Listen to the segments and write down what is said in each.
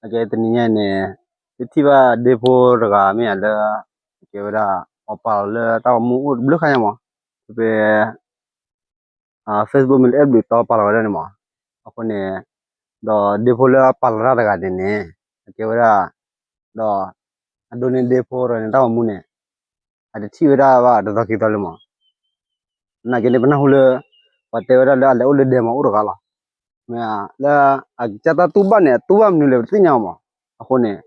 အကဲတနံၤညါန့ၣ် ယထံၣ်ဘၣ်ဒ့ဖိတဂၤမ့ၢ်ဧါလၢ ကဲဝဲဒၣ် ပှၤပာ်လီၤလၢတၢ်ဂီၤမူအိၣ်တဘျုးခါညါမး, ဖဲ Facebook မ့ၢ်လၢ အဲၣ်ဘျုးတီပာ်လီၤဝဲဒၣ်န့ၣ်မး, အဃိန့ၣ် ဒီးဒ့ဖိလၢအပာ်လီၤတၢ်တဂၤန့ၣ်န့ၣ် အကဲဝဲဒၣ် ဒီး အဒိန့ၢ်ဒ့ဖိတဂၤန့ၣ်တၢ်ဂီၤမူန့ၣ် အတထံၣ်ဝဲဒၣ်ဘၣ်တသီခံသီလၢမး, နာ်က့န့ၣ် ပနၢ်ဟူလၢ ပှၤတဲဝဲဒၣ်လၢအလဲၤအိၣ်လၢဒဲမးအိၣ်တဂၤလီၤ, မ့ၢ်လၢ အကစၢ်တၢ်တူၢ်ဘၣ်န့ၣ် အတူၢ်ဘၣ်မနုၤလဲၣ်ပတသ့ၣ်ညါမး, အဃိန့ၣ်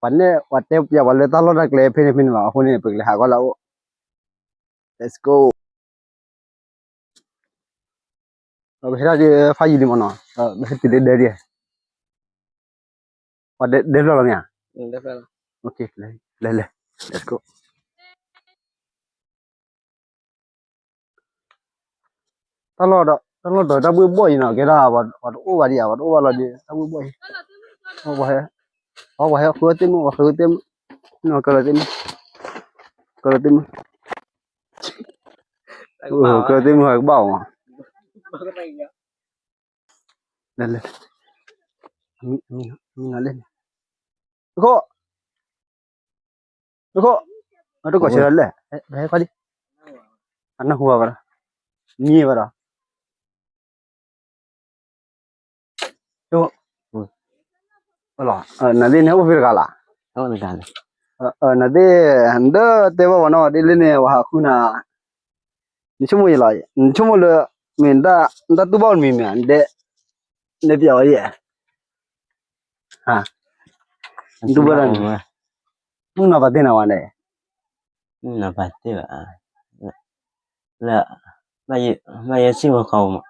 ပှၤနဲၣ်ပှၤတဲပျးပှၤလၢတၢ်လီၢ်တၢ်ကျဲဖဲန့ၣ်ဖဲန့ၣ်လီၤ, အဃိန့ၣ် ပကလဲၤဟးကွၢ်လၢအအိၣ် Let's go. ပဟဲထီၣ်ဒ်ဖးယံၤဒံးမးနီၤ, ပဟဲတုၤလၢဒဲဒံး, ပှၤဒဲဖျၢၣ်လီၤမ့ၢ်ဧါ, လဲၤလဲၤ Let's go. တၢ်လီၢ်ဒီး တၢ်လီၢ်ဒီးတၢ်ဘှ့ၣ်ဘီၣ်အံၤနီၤ, ကဲဒၣ်ပှၤတအိၣ်ဘၣ်ဒံးဧါ, ပှၤတအိၣ်ဘၣ်လီၤဒီး တၢ်ဘှ့ၣ်ဘီၣ်အံၤ, ပှၤဟဲ ပှၤဟဲဃုအီၣ်သ့ၣ်မုၣ်, ပှၤဃုအီၣ်သ့ၣ်မုၣ်, ကလီၤသ့ၣ်မုၣ်, ကလီၤသ့ၣ်မုၣ်, ကလီၤသ့ၣ်မုၣ်ဟဲကဘၣ်အီၤမး, လဲၤလဲၤ မံနီၤလဲၣ်န့ၣ်, တခိၣ်, တခိၣ်, တခိၣ်ဆဲးလဲၣ်, ဟဲခီဒံး, အနၢ်ဟူဘၣ်ဒီး, မံဘၣ်ဒီး, နသ့ၣ်န့ၣ်အိၣ်ဖဲတဂၤလီၤ, နသ့ၣ် ဒၢတဲဘၣ်ပှၤနီၢ်ဒ်လဲၣ်န့ၣ် ပှၤဟးဃုနၤ နဆိကမိၣ်ယလီၤ, နဆိကမိၣ်လၢ မ့ၢ်နတၢ်တူၢ်ဘၣ်အိၣ်တမံၤမ့ၢ်ဧါ, နတဲပျးဝဲယဲၢ်, တူၢ်ဘၣ်တၢ်န့ၣ်, မုၢ်နီၤပာ်သ့ၣ်နၤဝဲန့ၣ်, မုၢ်နီၤပာ်သ့ၣ်ဘၣ်, လၢ ဘၣ်ယဲၢ်ဟံၣ်ဖိဃီဖိ, ဟံၣ်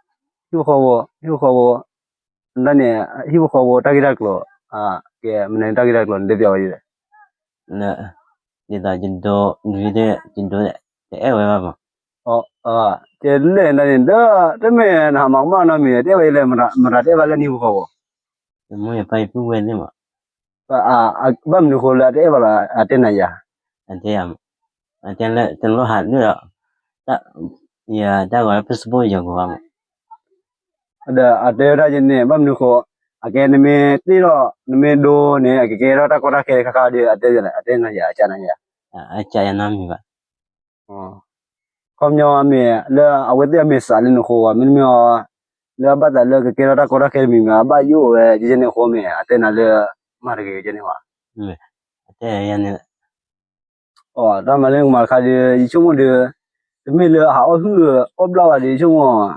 ဖိဃီဖိ, ဟံၣ်ဖိဃီဖိ, ဒ်န့ၣ် ဟံၣ်ဖိဃီဖိတၢ်ဂ့ၢ်တၢ်ကျိၤ, ကဲ မနုၤတၢ်ဂ့ၢ်တၢ်ကျိၤ နတဲပျးဝဲယဲၢ် ဒ်သိးယဒိ ဒ်သိးယဒိ တအဲၣ်ဝဲဘၣ်မး, ကဲလဲၣ်ဒ်န့ၣ် ဒီး တမ့ၢ်နဟးမၤကမၣ်နီတမံၤ တအဲၣ်ဝဲလၢ မတၤတအဲၣ်ဘၣ်လၢနဟံၣ်ဖိဃီဖိ, ယမိၢ်ယပၢ်ယပုၢ်ဝဲၢ်သ့ၣ်မး, ဘၣ်မနုၤဃိလၢအတအဲၣ်ဘၣ်လီၤ အတဲနၤယၤ, အတဲယၤမး, အတဲလၢတလိၣ်ဟးဒၣ်ဒီး ယတၢ်ဂီၤလၢ Facebook ယဂီၤဘၣ်မး ဒီးအတဲဝဲဒၣ်ယဲန့ၣ် ဘၣ်မနုၤဃိ, အကဲနမ့ၢ်တ့ၢ်ဒီး နမ့ၢ်ဒိန့ၣ် အကကဲထီၣ်တၢ်ကီတၢ်ခဲခါခါဒီး အတဲနၤယၤ အကၠးနၤယၤ, အကၠးယၤနီတမံၤဘၣ်, ခီပညီမ့ၢ်လၢအဝဲသ့ၣ်အမ့ၢ်စးလၢနဃိဝဲ မ့တမ့ၢ်အီၤ, လၢအဘၣ်သးလၢကကဲထီၣ်တၢ်ကီတၢ်ခဲတမံၤမ့ၢ် အဘၣ်ယိၣ်ဝဲယဲန့ၣ်အဃိမ့ၢ် အတဲနၤလၢ မၤတဂ့ၤယဲန့ၣ်ဝဲ အတဲယၤန့ၣ် တၢ်မၤလၢနကမၤတခါဒီး ယဆိကမိၣ်ဒီး တမ့ၢ်လၢအဟးအီၣ်ဟုၣ်အီၣ်ဘျၣ်ဘၣ်ဒီး ယဆိကမိၣ်,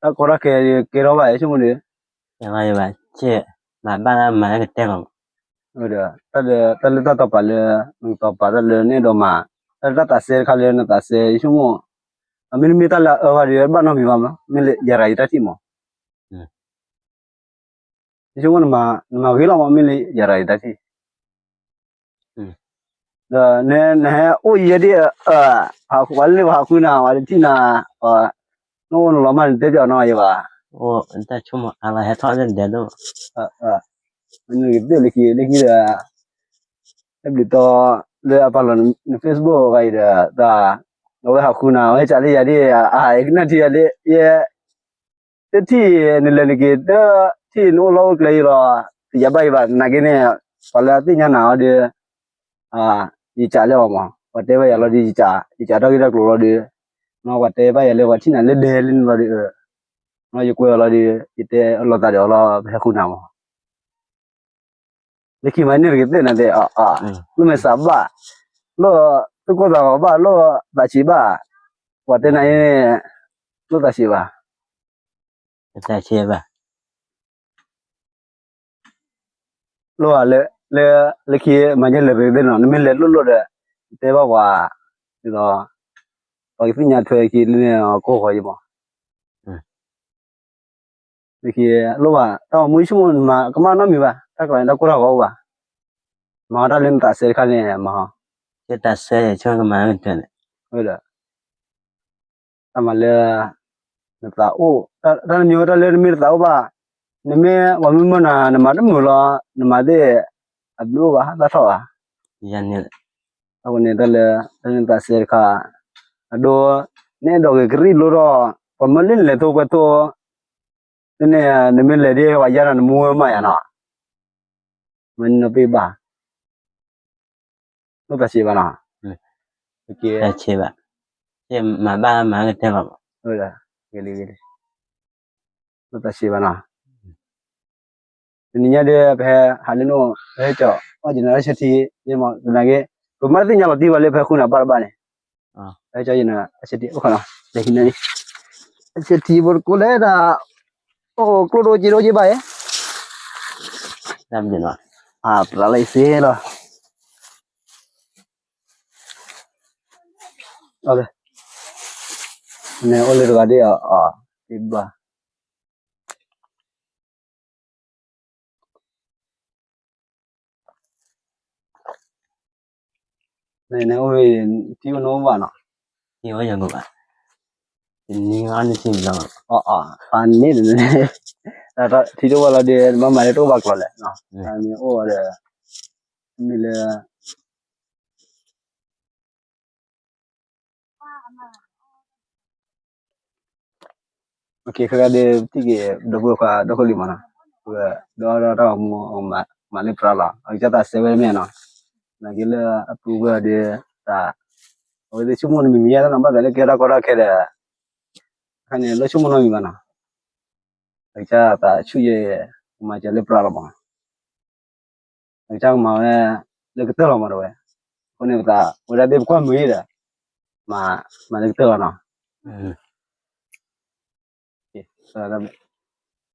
တၢ်ကီတၢ်ခဲကဲထီၣ်ဘၣ် ယဆိကမိၣ်ဒီး, ဘၣ်, မၤဘၣ်လၢမၤလၢကတဲလီၤ, တၢ်လၢတၢ်တီၤပာ်လၢ နကတီၤပာ်တၢ်လၢနအဲၣ်ဒိးမၤ, တၢ်လၢတၢ်သးစဲတခါလၢနသးစဲ ယဆိကမိၣ်, မ့တမ့ၢ်တၢ်လၢအအၢဘၣ်ဒီး ဘၣ်နီတမံၤဘၣ်မး မ့ၢ်လၢယၤရၤယတၢ်ထံၣ်မး ယဆိကမိၣ် နမၤဂ့ၤလီၤမး မ့ၢ်လၢယၤရၤယတၢ်ထံၣ်, ဒီးနဟဲအိၣ်ယဲဒ်, ပှၤလၢန့ၣ်ပှၤဟးဃုနၤ ပှၤတထံၣ်နၤ, နအိၣ်နလီၤမၢ်နတဲပျးနီၤယဘၣ်, တၢ်ဆိကမိၣ်အါလီၤဟဲထီၣ်လၢဒဲးဒိၣ်, နကသ့ၣ်လၢခံလၢခံဒီး, အဲၣ်ဘျုးတီ လၢအပာ်လီၤန Facebook ဂၤအံၤဒီး, အဝဲဟးဃုနၤ အဝဲဟဲကးလၢယၤဒ်, အဟးကနၣ်ထံယၤလၢယဲ တထံၣ်နလဲၤနက့ၤ တထံၣ်နအိၣ်လီၢ်အိၣ်ကျဲအံၤလီၤ, ယဘၣ်ယဘၣ် နာ်က့န့ၣ်, ပှၤလၢအသ့ၣ်ညါနၤအီၤဒီး, ယကးလၢအီၤမး ပှၤတဲဘၣ်ယၤလီၤဒီး ယကးတၢ်ဂ့ၢ်တၢ်ကျိၤလီၤဒီး, ပှၤတဲဘၣ်ယၤလၢပှၤထံၣ်နၤလၢဒဲလၢန့ၣ်လီၤဒီး, ယကွဲအီၤလီၤဒီး ယတဲအလီၤသးဒီးအီၤလီၤ ပဟဲဃုနၤမး, လၢခံမးန့ၣ်တက့ၤသ့ၣ်နၤသ့ၣ်, လၢမဲာ်သးဘၣ်, လၢသူၣ်ကိၢ်သးဂီၤဘၣ် လၢသးဆံးဘၣ်, ပှၤတဲနၤအံၤန့ၣ်, လၢသးဆံးဘၣ်, လၢ, လၢ, လၢခံမၤယဲလဲၤပသ့ၣ်နီၤ နမ့ၢ်လဲၤလိၣ်လိၣ်ဒီး, တဲဘၣ်ပှၤ, ဒ်သိး, ပှၤကသ့ၣ်ညါထွဲခံလၢန့ၣ်ကိၢ်ဃီယမး လၢခံ, လိၣ်ဘၣ် တၢ်ဂီၤမူဆိကမိၣ် နမၤကမၣ်နီတမံၤဘၣ် တၢ်ကျီၢ်န့ၣ် တၢ်ကိၢ်တၢ်ဂီၤအိၣ်ဘၣ်, မၤတၢ်လၢနသးစဲတခါန့ၣ် မၤ, ကမၤလၢ, နသးအိၣ်, တၢ်တမံၤတၢ်လၢနမ့ၢ်တသးအိၣ်ဘၣ်, နမ့ၢ်ပှၤမုၢ်မၢနၤ နမၤတမုာ်လီၤ နမၤသ့ၣ်, အဘျုးအိၣ်ဘၣ် တၢ်ထီၣ်ဘၣ် အဃိန့ၣ်တၢ်လၢ, တၢ်လၢနသးစဲတခါ, အဒိ, နအဲၣ်ဒိးဂ့ၤကရံၣ်လိထီၣ်, ပှၤမၢလၢနလဲၤသိပှဲၤသိ, န့ၣ်, နမ့ၢ်လဲၤဒ်ပှၤယါဒီးနမူဝဲမးယၤနီၤ မ့ၢ်နီၢ်ပ့ၢ်ဘၣ်, လိၣ်သးဆံးဘၣ်နီၤ, ဆံးဘၣ်, မၤဘၣ်မၤကတၢၢ်လီၤ, လိၣ်သးဆံးဘၣ်နီၤ, တနံၤညါဒီး ပဟဲဟးလၢနအိၣ် ပဟဲကၠီၤအီၣ်က့ၤနၤ အဆၢထံ ယမၤသနာ်က့ ပမၤတသ့ၣ်ညါလီၤတံၢ်ဘၣ်လၢဖဲဃုနၤဘၣ်တဘၣ်န့ၣ်, ပဟဲကၠီၤယနၤ အဆၢထံအိၣ်ခီနီၤ, အဆၢထံဖိတကိးလဲၣ်ဒၣ်, အိၣ်ကျိၣ်ဒိၣ်က့ဒိၣ်က့ဘၣ်အံၤ, အသရၣ်လၢအံၤစ့လီၤ, န့ၣ်အိၣ်လၢတဂၤဒ်အီၤ, ဘၣ် န့ၣ်န့ၣ်အိၣ်ဝဲ ထံအိၣ်နိဘၣ်နီၤ, ထံအိၣ်ယၤကဘၣ်, တနံၤဘၣ်န့ၣ်ထံမံၤလီၤ, အန့ၣ်န့ၣ်, ထံတအိၣ်ဘၣ်လီၤဒီး ဘၣ်မၤလၢတအိၣ်ဘၣ်ကျိၤလဲၣ်, မ့ၢ်အိၣ်ဒီး, မ့ၢ်လၢ ခဲခါဒီး ပထံၣ်က့ၤ ဒီပုၢ်ဝဲၢ်ခွါ ဒီခိၣ်လံၤမးနီၤ, ဒီးတၢ်ဂီၤမူ မၤလၢပြၢလီၤ အကစၢ်သးစဲဝဲမ့ၢ်နီၤ, နာ်က့လၢအပုၢ်ဝဲၢ်ဒီး တၢ် အဝဲသ့ၣ်ဆိကမိၣ်တမံၤမံၤယါနီၤ ဘၣ်သးလၢကဲထီၣ်ကီထီၣ်ခဲဒီး, ခါန့ၣ် လၢဆိကမိၣ်နီတမံၤဘၣ်နီၤ, အကစၢ်သးဆူၣ်ယဲၢ် ကမၤစၢၤလၢပြၢလီၤမး အကစၢ်ကမၤဝဲ လၢကတၢၢ်လီၤမးတဝဲ, အဃိန့ၣ်ပသး ဝဲဒၣ်သ့ၣ်ပကွၢ်မုာ်အံၤဒီး, မၤလၢကတၢၢ်လီၤနီၤ, သရၣ်